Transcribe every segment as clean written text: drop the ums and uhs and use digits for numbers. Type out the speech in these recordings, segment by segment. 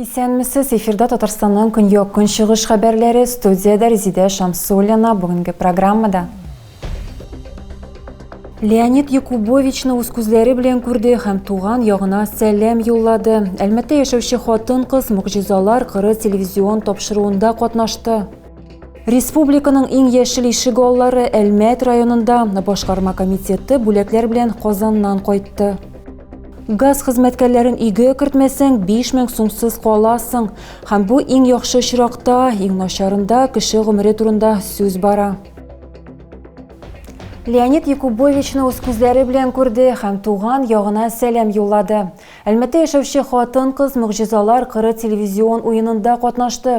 Исәнмесез, эфирда Татарстанның көньяк-көнчыгыш хәбәрләре, студиядә Резидә Шамсуллина. Бүгенге программада Леонид Якубовичны үз күзләре белән күрде һәм туган ягына сәлам юллады. Әлмәттә яшәүче хатын-кыз Могҗизалар кыры телевизион тапшыруында катнашты. Республиканың иң яшел ишек аллары Әлмәт районында башкарма комитеты бүләкләр белән Казаннан кайтты. Газ хезмәткәрләрен өйгә кертмәсәң, 5000 сумсыз каласың. Һәм бу иң яхшы очракта, иң начарында кеше гомере турында сүз бара. Леонид Якубовичны үз күзләре белән күрде һәм туган ягына сәлам юллады. Әлмәттә яшәүче хатын-кыз Могҗизалар кыры телевизион уенында катнашты.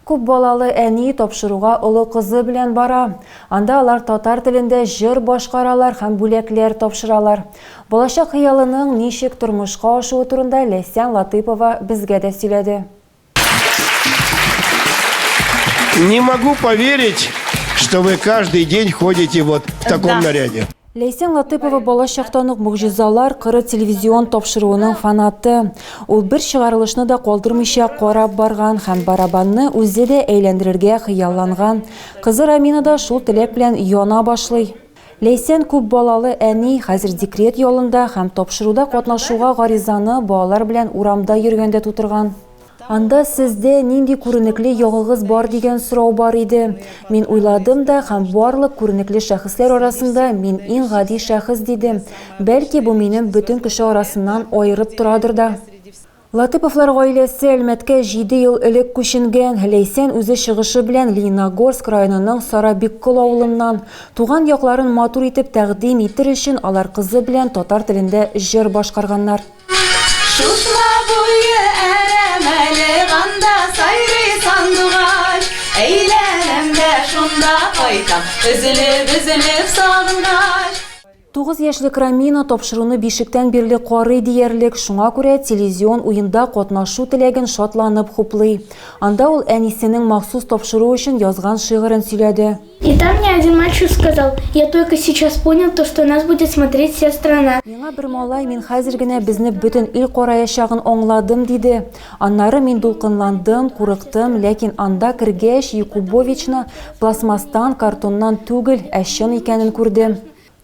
Күп балалы әни тапшыруга олы кызы белән бара. Анда алар татар телендә җыр башкаралар һәм бүләкләр тапшыралар. Балачак хыялының ничек тормышка ашуы турында Ләйсән Латыйпова безгә дә сөйләде. Не могу поверить, что вы каждый день ходите вот в таком да. наряде. Ләйсән Латыпова бала чактан ук Могҗизалар кыры телевизион тапшыруының фанаты. Ул бер чыгарылышны да калдырмыйча карап барган һәм барабанны үзе дә әйләндерергә хыялланган. Кызы Рамина да шул теләк белән яна башлый. Ләйсән күп балалы әни, хәзер декрет ялында һәм тапшыруда катнашуга гаризаны балалар белән урамда йөргәндә тутырган. Анда сездә нинди күренекле ягыгыз бар дигән сорау бар иде. Мин уйладым да һәм барлык күренекле шәхесләр арасында мин иң гади шәхес дидем. Бәлки бу минем бөтен кеше арасыннан аерып торадыр да. Латыповлар гаиләсе Әлмәткә җиде ел элек күченгән. Ләйсән үзе чыгышы белән Лениногорск районының Сарабиккол авылыннан. Туган якларын матур итеп тәкъдим итер өчен алар кызы белән татар телендә җыр башкарганнар. Шушма буе әрәмәле, анда сайрый сандугач. Әйләнәм дә шунда кайтам, өзелеп-өзелеп сагынгач. 9 яшьлек Рамина тапшыруны бишектән бирле карый диярлек, шуңа күрә телевизион уенда катнашу теләген шатланып хуплый. Анда ул әнисенең махсус тапшыру өчен язган шигырен сөйләде. И там мне один мальчик сказал, я только сейчас понял то, что нас будет смотреть вся страна. Миңа бер малай, мин хәзер генә безне бөтен ил караячагын аңладым, диде. Аннары мин дулкынландым, курыктым, ләкин анда кергәч, Якубовичны пластмасстан, картоннан түгел, ә чын икәнен күрдем.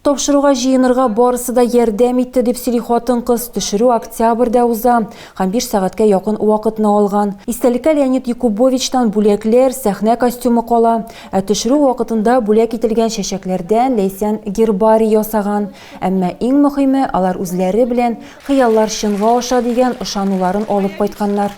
Тапшыруга җыенырга барысы да ярдәм итте, дип сөйли хатын-кыз. Төшерү октябрьдә уза һәм биш сәгатькә якын вакытны алган. Истәлеккә Леонид Якубовичтан бүләкләр, сәхнә костюмы кала. Ә төшерү вакытында бүләк ителгән чәчәкләрдән Ләйсән гербарий ясаган. Әмма иң мөхиме, алар үзләре белән хыяллар чынга аша дигән ышануларын алып кайтканнар.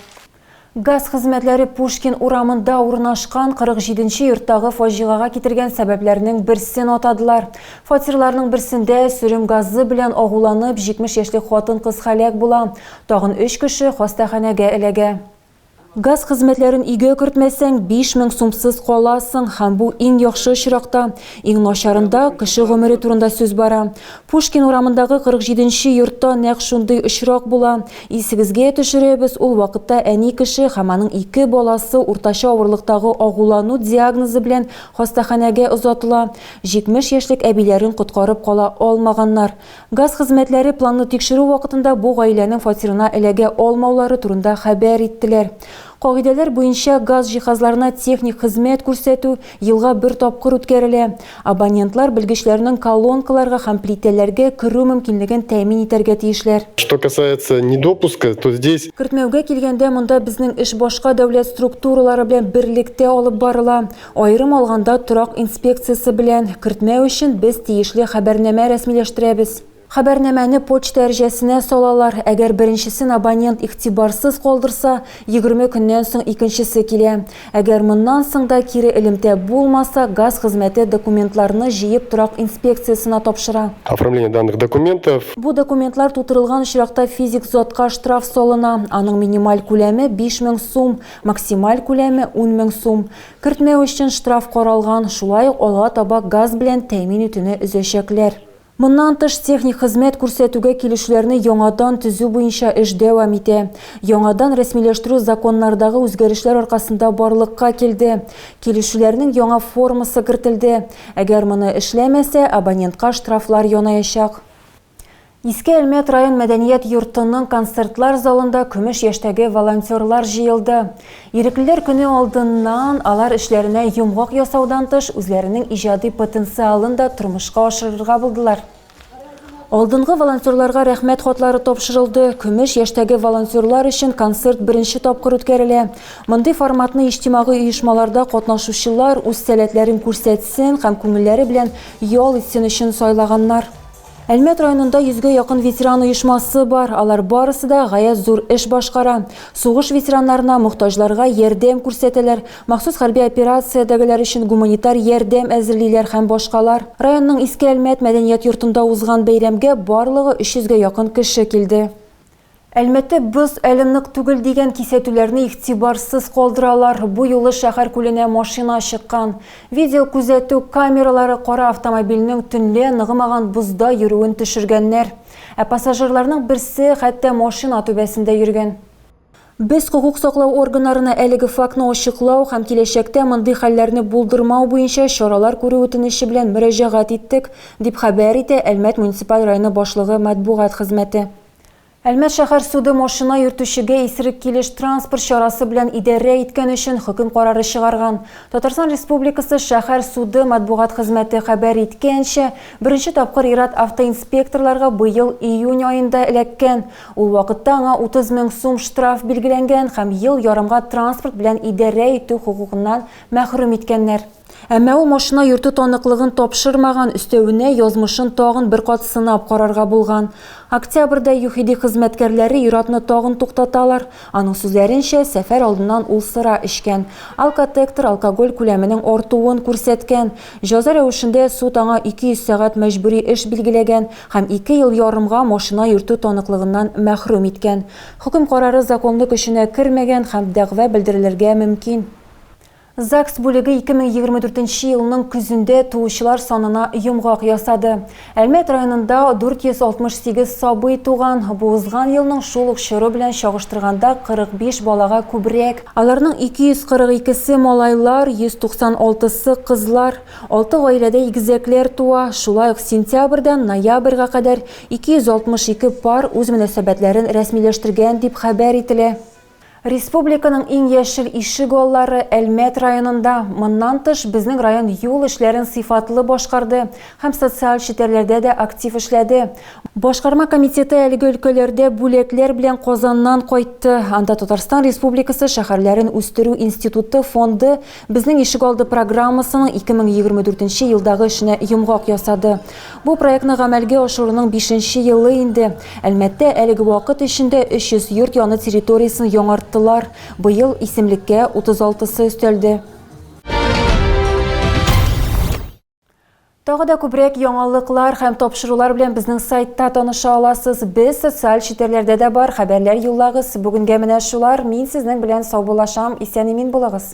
Газ хезмәтләре Пушкин урамында урнашкан 47 нче йорттагы фаҗигага китергән сәбәпләрнең берсен атадылар. Фатирларның берсендә сөрем газы белән агуланып 70 яшьлек хатын-кыз һәлак була, тагын өч кеше хастаханәгә эләгә. Газ хезмәтләрен өйгә кертмәсәң, 5000 сумсыз каласың һәм бу иң яхшы очракта. Иң начарында, кеше гомере турында сүз бара. Пушкин урамындагы 47 нче йортта нәкъ шундый очрак була. Исегезгә төшерәбез, ул вакытта әни кеше һәм аның ике баласы уртача авырлыктагы агулану диагнозы белән хастаханәгә озатыла. 70 яшьлек әбиләрен коткарып кала алмаганнар. Газ хезмәтләре планлы тикшерү вакытында бу гаиләнең фатирына эләгә алмаулары турында хәбәр иттеләр. Кагыйдәләр буенча, газ җиһазларына техник хезмәт күрсәтү елга бер тапкыр үткәрелә. Абонентлар белгечләрнең колонкаларга һәм плитәләргә керү мөмкинлеген тәэмин итәргә тиешләр. Что касается недопуска, то здесь. Кертмәүгә килгәндә, монда безнең эш башка дәүләт структуралары белән берлектә алып барыла. Аерым алганда, торак инспекциясе белән. Кертмәү өчен без тиешле хәбәрнамә рәсмиләштерәбез. Хәбәрнамәне почта әрҗәсенә салалар, әгәр беренчесен абонент игътибарсыз калдырса, 20 көннән соң икенчесе килә. Әгәр моннан соң да кире элемтә булмаса, газ хезмәте документларны җыеп торак инспекциясенә тапшыра. Оформление данных документов. Бу документлар тутырылган очракта физик затка штраф салына, аның минималь күләме 5000 сум, максималь күләме 10000 сум. Кертмәү өчен штраф каралган, шулай ук алга таба газ белән тәэмин итүне өзәчәкләр. Моннан тыш, техник хезмәт күрсәтүгә килешүләрне яңадан төзү буенча эш дәвам итә. Яңадан рәсмиләштерү законнардагы үзгәрешләр аркасында барлыкка килде. Килешүләрнең яңа формасы кертелде. Әгәр моны эшләмәсә, абонентка штрафлар янаячак. Иске Әлмәт район мәдәният йортының концертлар залында көмеш яшьтәге волонтерлар җыелды. Иреклеләр көне алдыннан алар эшләренә йомгак ясаудан тыш, үзләренең иҗади потенциалын да тормышка ашырырга булдылар. Алдынгы волонтерларга рәхмәт хатлары тапшырылды. Көмеш яшьтәге волонтерлар өчен концерт беренче тапкыр үткәрелә. Мондый форматны иҗтимагый оешмаларда катнашучылар үз сәләтләрен күрсәтсен һәм күңелләре белән ял итсен өчен сайлаганнар. Әлмәт районында йөзгә якын ветеран оешмасы бар. Алар барысы да гаять зур эш башкара. Сугыш ветераннарына, мохтаҗларга ярдәм күрсәтәләр, махсус хәрби операциядәгеләр өчен гуманитар ярдәм әзерлиләр һәм башкалар. Районның Иске Әлмәт мәдәният йортында узган бәйрәмгә барлыгы 300 гә якын кеше килде. Әлмәттә боз әле нык түгел дигән кисәтүләрне игътибарсыз калдыралар. Бу юлы шәһәр күленә машина чыккан. Видеокүзәтү камералары кара автомобильнең төнлә ныгымаган бозда йөрүен төшергәннәр. Ә пассажирларның берсе хәтта машина түбәсендә йөргән. Без хокук саклау органнарына әлеге фактны ачыклау һәм киләчәктә мондый хәлләрне булдырмау буенча чаралар күрү үтенече белән мөрәҗәгать иттек, дип хәбәр итә Әлмәт муниципаль районы башлыгы матбугат хезмәте. Әлмәт шәһәр суды машина йөртүчегә исерек килеш транспорт чарасы белән идарә иткән өчен хөкем карары чыгарган. Татарстан Республикасы шәһәр суды матбугат хезмәте хәбәр иткәнчә, беренче тапкыр ир-ат автоинспекторларга быел июнь аенда эләккән. Ул вакытта аңа 30 мең сум штраф билгеләнгән һәм ел ярымга транспорт белән идарә итү хокукыннан мәхрүм иткәннәр. Әмма ул машина йөртү таныклыгын тапшырмаган, өстәвенә, язмышын тагын бер кат сынап карарга булган. Октябрьдә ЮХИДИ хезмәткәрләре ир-атны тагын туктаталар. Аның сүзләренчә, сәфәр алдыннан ул сыра эчкән. Алкотектор алкоголь күләменең артуын күрсәткән. Җәза рәвешендә суд аңа 200 сәгать мәҗбүри эш билгеләгән һәм ике ел ярымга машина йөртү таныклыгыннан мәхрүм иткән. Хөкем карары законлы көченә кермәгән һәм дәгъва белдерелергә мөмкин. ЗАГС бүлеге 2024 нче елның көзендә туучылар санына йомгак ясады. Әлмәт районында 468 сабый туган, бу узган елның шул ук чоры белән чагыштырганда 45 балага күбрәк. Аларның 242 се малайлар, 196 сы кызлар. Алты гаиләдә игезәкләр туа. Шулай ук сентябрьдән ноябрьгә кадәр 262 пар үз мөнәсәбәтләрен рәсмиләштергән, дип хәбәр ителә. Республиканың иң яшел ишек аллары Әлмәт районында. Моннан тыш, безнең район юл эшләрен сыйфатлы башкарды һәм социаль челтәрләрдә дә актив эшләде. Башкарма комитеты әлеге өлкәләрдә бүләкләр белән Казаннан кайтты. Анда Татарстан Республикасы шәһәрләрен үстерү институты фонды Безнең ишегалды программасының 2024 нче елдагы эшенә йомгак ясады. Бу проектны гамәлгә ашыруның бишенче елы инде. Әлмәттә әлеге вакыт эчендә 300 йорт яны территориясен яңарттылар. Быел исемлеккә 36-сы өстәлде. Тагы да күбрәк яңалыклар һәм тапшырулар белән безнең сайтта таныша аласыз. Без социаль челтәрләрдә дә бар, хәбәрләр юллагыз. Бүгенгә менә шулар. Мин сезнең белән саубуллашам. Исән-имин булыгыз.